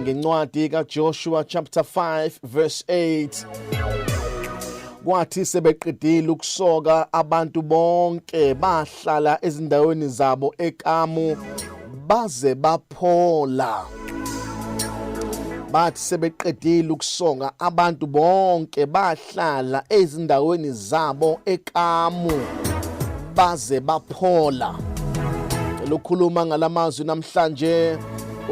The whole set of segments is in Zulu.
Ngencwadi kaJoshua chapter 5 verse 8, kwathi sebeqedile ukusoka abantu bonke bahlala ezindaweni zabo ekamu baze baphola. Bathi sebeqedile ukusonga abantu bonke bahlala ezindaweni zabo ekamu baze baphola. Lokhuluma ngalamazwi namhlanje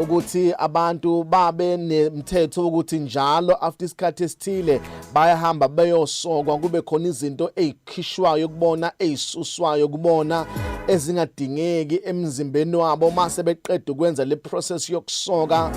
ukuthi abantu babe nemthetho ukuthi njalo after isikhathi esithile bayahamba beyosokwa, kube khona izinto ezikhishwayo kubona, ezisuswayo kubona, ezingadingeki emzimbeni wabo. Mase beqeda ukwenza le process yokusoka,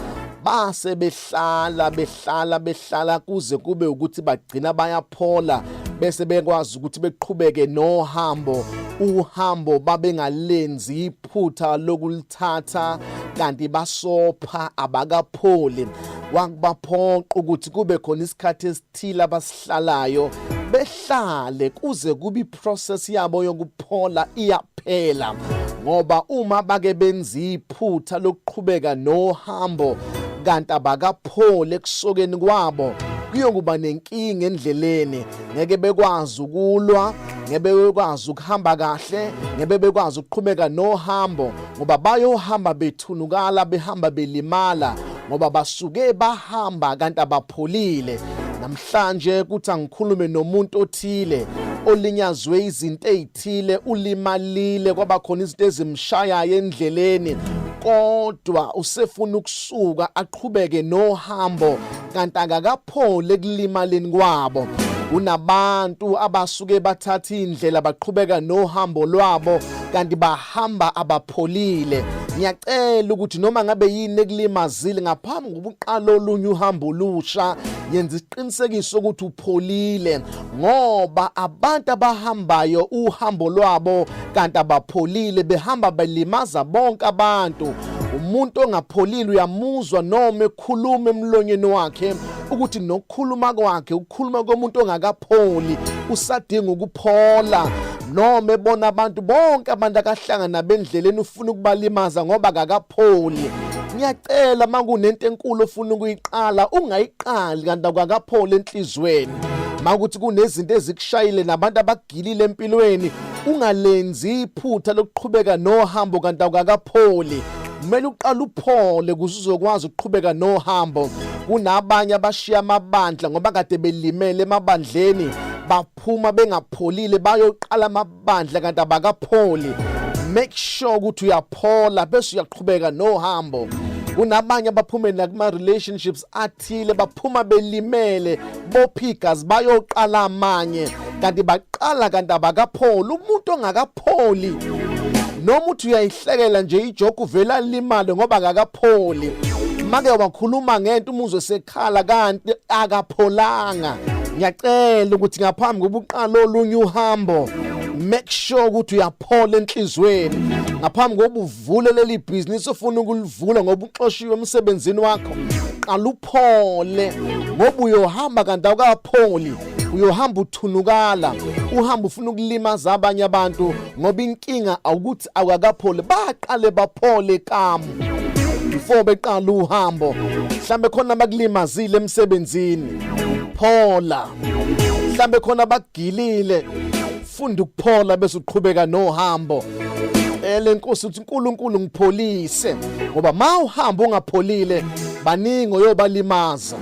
base behlala behlala behlala kuze kube ukuthi bagcina bayaphola, bese bekwazi ukuthi beqhubeke nohambo. Uhambo babengalenzi iphutha lokulithatha kanti basopha, abakapholi. Wakubaphoqa ukuthi kube khona isikhathi esithile abasihlalayo, behlale kuze kube iprocess yabo yokuphola iyaphela, ngoba uma bake benza iphutha lokuqhubeka nohambo kanti abakapholi ekusokeni kwabo, kuyokuba nenkinga endleleni. Ngeke bekwazi ukulwa, ngeke bekwazi ukuhamba kahle, ngeke bekwazi ukuqhubeka nohambo, ngoba bayohamba bethunukala, behamba belimala, ngoba basuke bahamba kanti abapholile. Namhlanje kuthi angikhulume nomuntu othile olinyazwe izinto ezithile, ulimalile, kwaba khona izinto ezimshayayo endleleni, kodwa usefuna ukusuka aqhubeke nohambo kanti akakapholi ekulimaleni kwabo. Kunabantu abasuke bathatha indlela baqhubeka nohambo lwabo kanti bahamba abapholile. Ngiyacela ukuthi noma ngabe yini ekulimazile, ngaphambi kokuqala olunye uhambo olusha, yenza isiqinisekiso ukuthi upholile, ngoba abantu abahambayo uhambo lwabo kanti abapholile behamba belimaza bonke abantu. Umuntu ongapholile uyamuzwa noma ekhuluma emlonyeni wakhe ukuthi nokukhuluma kwakhe ukukhuluma komuntu ongakapholi, usadinga ukuphola. Noma ebona abantu bonke, abantu akahlangana nabendleleni, ufuna ukubalimaza ngoba akakapholi. Ngiyacela, makunento enkulu ofuna ukuyiqala, ungayiqali kanti akakapholi enhlizweni. Makuthi kunezinto ezikushayile nabantu abagilile empilweni, ungalenzi iphutha lokuqhubeka nohambo kanti awukakapholi. Kumele uqale uphole ukuze uzokwazi ukuqhubeka nohambo. Kunabanye abashiya amabandla ngoba kade belimele emabandleni, baphuma bengapholile, bayoqala amabandla kanti abakapholi. Make sure ukuthi uyaphola bese uyaqhubeka nohambo. Kunabanye abaphume nakuma-relationships athile, baphuma belimele, bopha igazi, bayoqala amanye kanti baqala kanti abakapholi. Umuntu ongakapholi, noma uthi uyayihlekela nje ijoke, uvela alimale ngoba akakapholi. Make wakhuluma ngento, umuzwe sekhala kanti akapholanga. Ngiyacela ukuthi ngaphambi kokuqala olunye uhambo, make sure ukuthi uyaphola enhlizweni. Ngaphambi kokuba uvule leli bhizinisi ofuna ukulivula ngoba uxoshiwe emsebenzini wakho, qala uphole, ngoba uyohamba kanti awukapholi, uyohamba uthunukala, uhamba ufuna ukulimaza abanye abantu, ngoba inkinga awukuthi awukakapholi. Baqale baphole kamu before beqala uhambo. Mhlambe khona abakulimazile emsebenzini, phola. Mhlambe khona abakugilile, funda ukuphola bese uqhubeka nohambo. Ele nkosi uthi, "uNkulunkulu ngipholise," ngoba ma uhamba ungapholile, baningi oyobalimaza.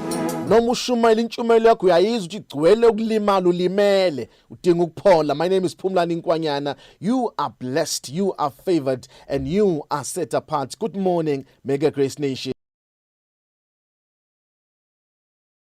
Noma ushumayela intshumayelo yakho, uyayizwa ukuthi igcwele ukulimala, ulimele, udinga ukuphola. My name is Phumlani Nkwanyana. You are blessed, you are favored and you are set apart. Good morning, Mega Grace Nation.